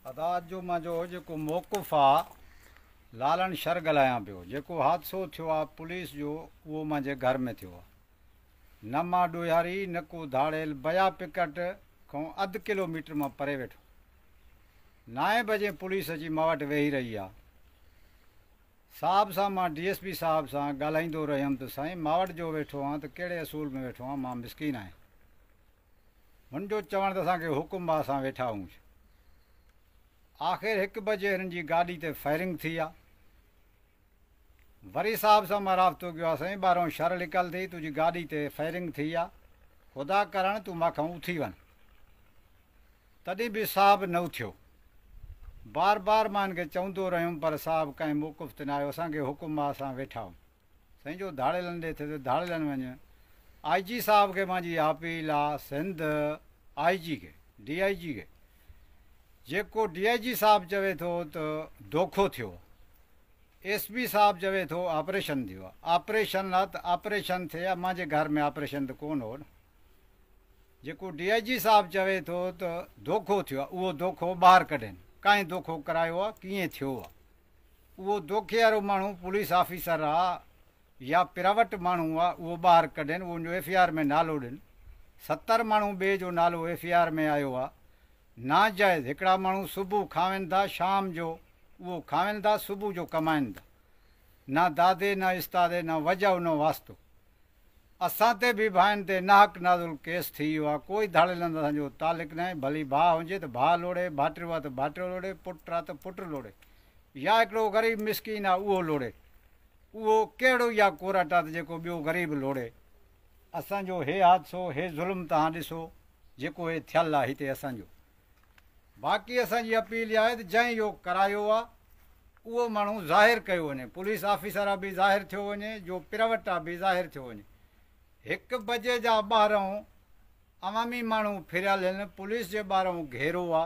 ادا اڄ جو مانجو جيڪو موقف آ لالڻ شر ڳالهايان پيو جيڪو حادثو ٿيو آ پوليس جو اهو مانجي گهر ۾ ٿيو آ نه مان ڏوهياري نه ڪو ڌاڙيل بيا پڪٽ کان اڌ ڪلو ميٽر مان پري ويٺو نائين بجي پوليس اچي مان وٽ ويهي رهي آ صاحب سان مان ڊي ايس پي صاحب سان ڳالهائيندو رهيم ته سائين مان وٽ جو ويٺو آن ته ڪهڙي اصول ۾ ويٺو آن مان مسڪين آهيان هن جو چوڻ ته اسان کي حڪم آ اسان ويٺا آهيون. آخر هڪ بجي هنن جي گاڏي تي فائرنگ ٿي آ. وري صاحب سان مان رابطو ڪيو آ سائين ٻاهرئون شر لڪل ٿي تنهنجي گاڏي تي فائرنگ ٿي آ خدا ڪارڻ تون مان کان اٿي وڃ. تڏهن به صاحب نه اٿيو. بار بار مان هن کي چوندو رهيم پر صاحب ڪنهن موقف تي نه آيو اسان کي حڪم آ اسان ويٺا آهيون. سائين جو ڌاڙيلن ڏي ٿئي ته ڌاڙيلن وڃ آء جي صاحب کي مانجي اپيل آ سنڌ آء جي کي ڊي I جي کي جيڪو ڊي I جي صاحب چوي ٿو ته دوکو ٿيو آ ايس پي صاحب چوي ٿو آپريشن ٿيو آ آپريشن آ ته آپريشن ٿئي آ مانجي گهر ۾ آپريشن ته ڪون هو نه جيڪو ڊي I جي صاحب چوي ٿو ته دوکو ٿيو آ اهو دوکو ٻاهر ڪڍين ڪائين دوکو ڪرايو آ ڪيئن ٿيو آ اهو دوکي وارو ماڻهو پوليس آفيسر آ يا پرائيوٽ ماڻهو آ اهو ٻاهر ڪڍين اهو ان جو ايف I R ۾ نالو ڏين 70 ماڻهو ٻئي جو نالو ايف I R ۾ آيو آ ناجائز هڪڙا ماڻهو صبح کاون ٿا شام جو اهو کاون ٿا صبح جو ڪمائن ٿا نه دادي نه استادي نه وجهه نه واسطو اسان تي به ڀائن تي ناحق نازل ڪيس ٿي ويو آ، ڪوئي ڌاڙيلن سان اسان جو تعلق ناهي، ڀلي ڀاء هجي ته ڀاء لوڙي، ڀائٽيو آ ته ڀائٽيو لوڙي، پٽ آ ته پٽ لوڙي يا هڪڙو غريب مسڪين آ اهو لوڙي، اهو ڪهڙو يا ڪورٽ آ ته جيڪو ٻيو غريب لوڙي. اسان جو هي حادثو، هي ظلم توهان ڏسو جيڪو هي ٿيل آ هتي اسان جو. باقي اسان جي اپيل اها آهي ته جنهن اهو ڪرايو آ اهو ماڻهو ظاهر ڪيو وڃي، پوليس آفيسر آ به ظاهر ٿيو وڃي، جو پرائيوٽ آ به ظاهر ٿيو وڃي. هڪ بجي جا ٻاهرئون عوامي ماڻهو ڦريل هن، پوليس جي ٻاهرئون گهيرو آ،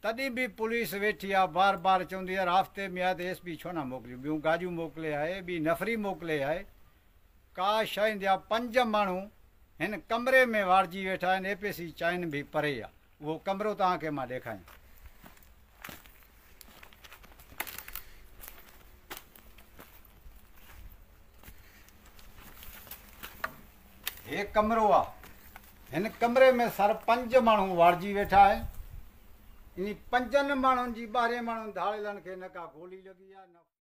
تڏهن به پوليس ويٺي آ، بار بار چوندي آ رابطي ۾ آ ته ايس پي ڇو نه موڪليو، ٻيون گاڏيون موڪلي آهي، ٻي نفري موڪلي آهي، ڪا شيء ايندي آ، پنج ماڻهو هن ڪمري ۾ واڙجي ويٺا آهن، اي پي سي چائن به پري آ. اهو ڪمرو توهان کي مان ڏيکاريان. هي ڪمرو آ. هن ڪمري ۾ سر پنج ماڻهو واڙجي ويٺا آهن. انهي پنجن ماڻهن جي ٻاهرين ماڻهن ڌاڙيلن کي نه ڪا گولي لڳي آ نه.